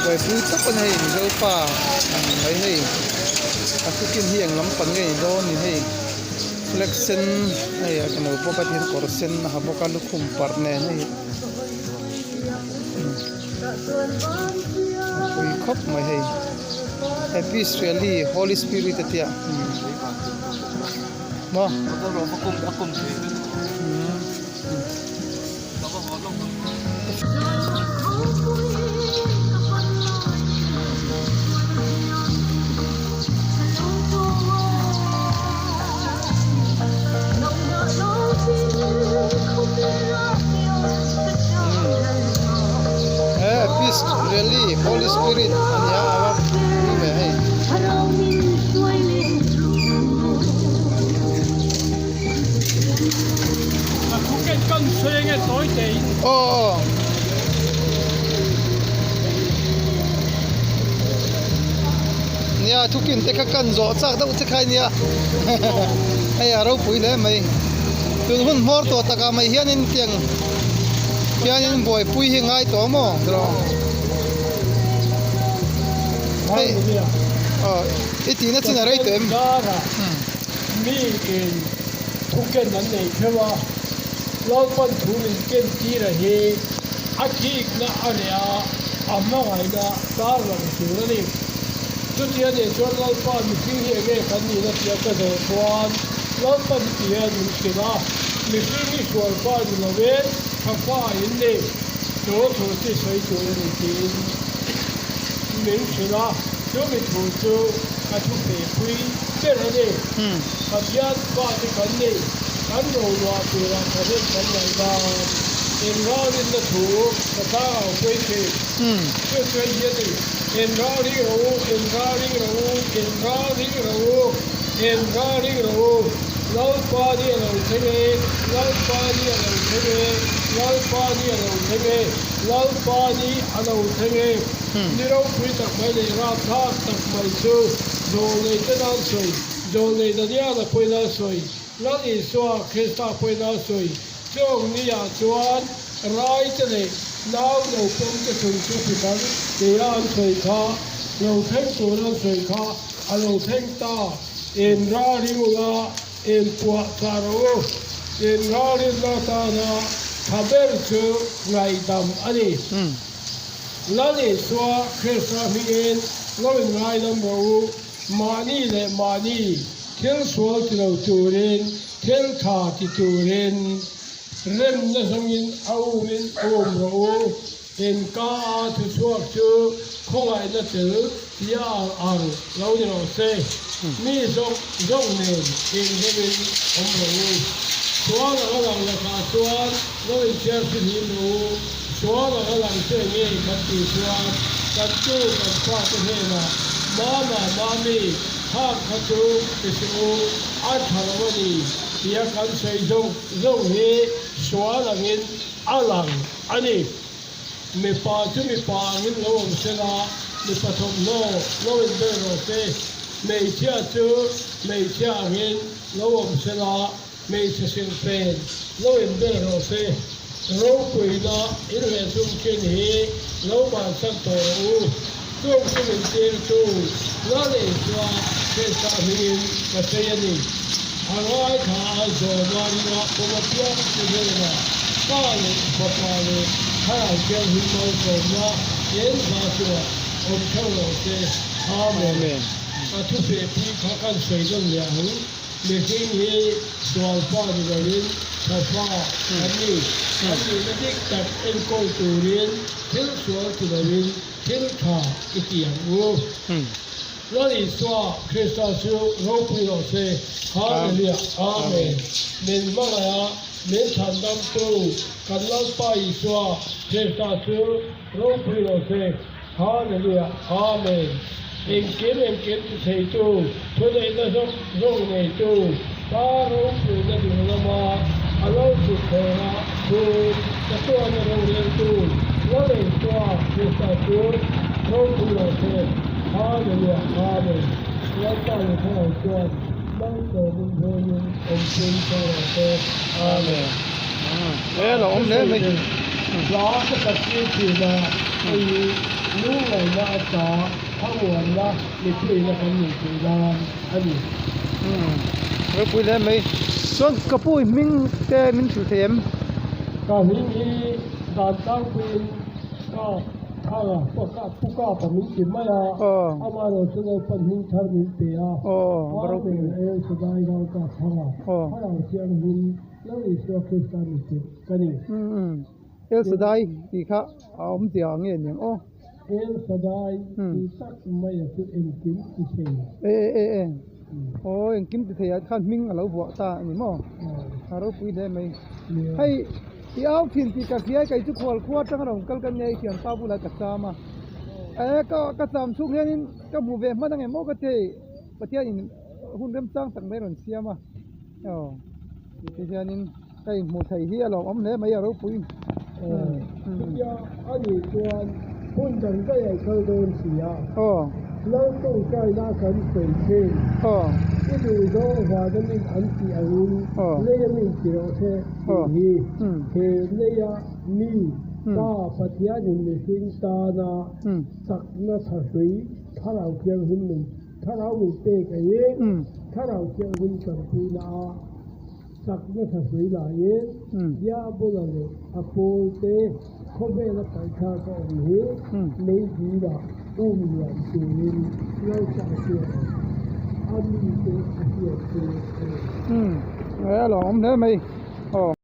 Buaipui tak a ni hei Mizo pa ang mai hei a thukin hi eng lam pang nge ni dawn ni hei flag sen hei a keno bawk a tihian kawr sen a ha bawk a lukhum parh nen hei a pui khawp mai hei happy rally holy spirit a tia maw. Peace Rally Holy Spirit a nia a va pui ve hei. Aw nia thukin te kha kan zawh chak deuh che khai nia hei a ropui hle mai tun hun hmawr tawh takah mai hianin tiang hianin buaipui hi ngai tawh maw hei aw i tihna chin a rei tawh em. Mi in thu ken an nei theuh a, Lalpan thu min ken tir a hi a thikna a reh a, a hmangaihna tar lang tur a ni. Chutia nih chuan Lalpa mihring hi enge kan nihna tia ka zawh chuan Lalpan ti hian min hrilh a, Mihring hi sualpa ni lovin thafa in ni, chu thu chi sawi tur a ni tiin min hrilh a, chumi thu chu ka thu fehpui ber a ni. Pathian fate kan ni, kan roruah turah thahnem kan ngaih nan inralrinna thu ka tlangau pawi thin. Chu chuan hi a ni, Inralring rawh u, inralring rawh u, inralring rawh u, inralring rawh u, Lalpa ni a lo thleng e, Lalpa ni a lo thleng e, Lalpa ni a lo thleng e, Lalpa ni a lo thleng e. Ni ropui tak mai leh rapthlak tak mai chu Zawlnei te nan sawi, Zawlnei Daniela pawhin a sawi, Lal Isua Krista pawhin a sawi. Chawng ni ah chuan rai te leh nau naupang te chung chu hrikan tia an sawi kha, lo thleng tur an sawi kha a lo thleng ta. In ralring ula, in puah chah rawh u. In ralrinna atana tha ber chu ngaihdam a ni. Lal Isua Krista hmingin lo inngaidam rawh u, mahni leh mahni thil sual ti lo turin, thil tha ti turin remna zawngin a umin um rawh u. Inka a thuchhuak chu khawngaihna tel tia ang ang lo ni rawh se. Mi zawng zawng nen inremin awm rawh u. Sual anga lang lakah chuan lo inchhiar fihlim rawh u. Sual anga lang che ngei kan tih chuan kan tu kan fate hnenah, Mama, Mami, khang kha chu ti suh u, a tha lo a ni, tia kan sawi zawng zawng hi sual angin a lang a ni. Mipa chu mipa angin lo awm se la, mipa thawmhnaw lo inbel rawh se. Hmeichhia chu hmeichhia angin lo awm se la, Hmeichhe silhfen lo inbel rawh se, ropuina inhleh sum chin hi lo bansan tawh rawh u. Chung chu min tirtu Lal Isua Krista hmingin ka sawi a ni. A ngaithla a zawma ringa pawm apiang chu hnenah Pa leh Fapa leh Thlarau Thianghlim malsawmna en hla chungah awm theuh rawh se. Amen. A thufehpui kha kan sawi nawn leh ang. Mihring hi sual fa ni loin tha fa an ni. An nihna dik tak enkawl turin thil sual ti loin thil tha i ti ang u. Lal Isua Krista chu ropui rawh se. Hallelujah. Amen. Min hmangaih a, min chhandamtu kan Lalpa Isua Krista chu ropui rawh se. Hallelujah Amen Engkim engkim ti theitu thuneihna zawng zawng neitu Pa ropuina ding lama a lo chhuk thawhna thu ka tuahna roreltu Lalengtua Krista chu ropui lo se Hallelujah Amen Lalpa leh Thlarau chuan malsawmin hruaiin awmpui thei rawh se Amen. Amen. Hla ka sak tir thin a, hei hi lungngaihna ata thlamuanna mipuiina kan neih theih nan a ni. Umm ropui hle mai. Chuan ka pu i hming te min hrilh thei em? Ka hming hi dan tlangpuiin ka thang a, pu kapa min ti mai a, amaherawh chu Lalpan hming thar min pe a, Amen El Shaddai Ralkap thanga Thlarau Thianghlim Lal Isua Krista ni teh ka ni. El Shaddai tih kha a awm zia nge niang aw. El Shaddai tih tak maia chu engkim ti thei. E e e aw engkim ti thei ah khan hming a lo vuah ta a ni maw? A ropui hle mai. Hei i au thin tih ka hria kei chu khual khua atanga rawn kal ka nia i thianpa bulah ka cham a. E ka ka cham chhung hianin ka hmu ve hman ang em aw ka ti hei Pathianin hun remchang tak mai rawn siam a. Aw ti hianin ka inhmuh theih hi a lawmawm hle mai a ropui. Chutia a nih chuan hun dang daih a i kal dawn si a. Aw. Lal tawngtaina kan sawi thin. Aw. I duh zawng vana min an tih angin leia min ti rawh se tih hi he leia mi Pa Pathianin mihring tana chakna thahrui Thlarau Thianghlim min Thlarau min pek a i, Thlarau Thianghlim tanpuina a chakna thahrui laiin Diabola leh a pawlte khawvela paihthla ka awm hi meidila um liam turin Lalpa chuan a mite a hriattir a ni. Umm, a lawmawm hle mai. Aw.